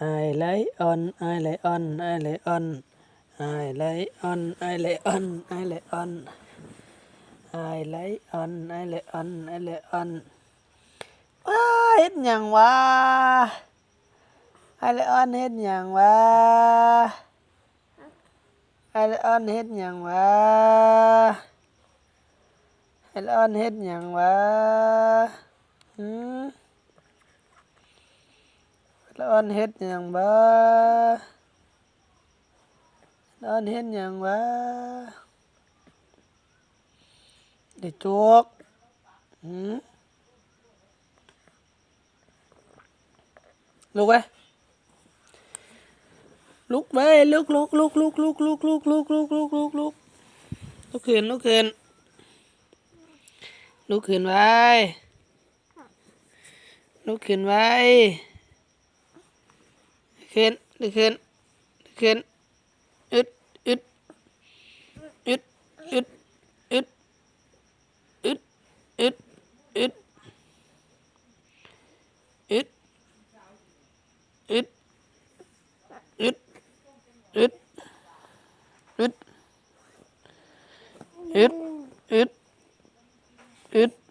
ອ້າຍໄລອອນ ອ້າຍໄລອອນ ອ້າຍໄລອອນ ອ້າຍໄລອອນ ອ້າຍໄລອອນ ອ້າຍໄລອອນ ອ້າຍໄລອອນ ອ້າຍໄລອອນ ອ້າຍໄລອອນ. ອ້າ ເຮັດຫຍັງຫວາ? ອ້າຍໄລອອນເຮັດຫຍັງຫວາ? ອ້າຍໄລອອນເຮັດຫຍັງຫວາ? ອ້າຍໄລອອນເຮັດຫຍັງຫວາ? ຫື? ອ້າຍໄລອອນເຮັດຫຍັງຫວາ? ອ້າຍໄລອອນເຮັດຫຍັງຫວາ? ໄດ້ໂຈກ. ຫື? ລຸກໄວ້ ລຸກໄວ້ ລຸກ ລຸກ ລຸກ ລຸກ ລຸກ ລຸກ ລຸກ ລຸກ ລຸກ ລຸກ ລຸກ ລຸກ ລຸກຂຶ້ນ ລຸກຂຶ້ນ ລຸກຂຶ້ນໄວ້ ລຸກຂຶ້ນໄວ້ ຂຶ້ນ ລຸກຂຶ້ນ ລຸກຂຶ້ນ ອຶດ ອຶດ ອຶດ ອຶດ ອຶດ ອຶດ ອຶດ ອຶດ ອຶດ ອຶດ ອຶດ ອຶດ ອຶດ ອຶດ ອຶດ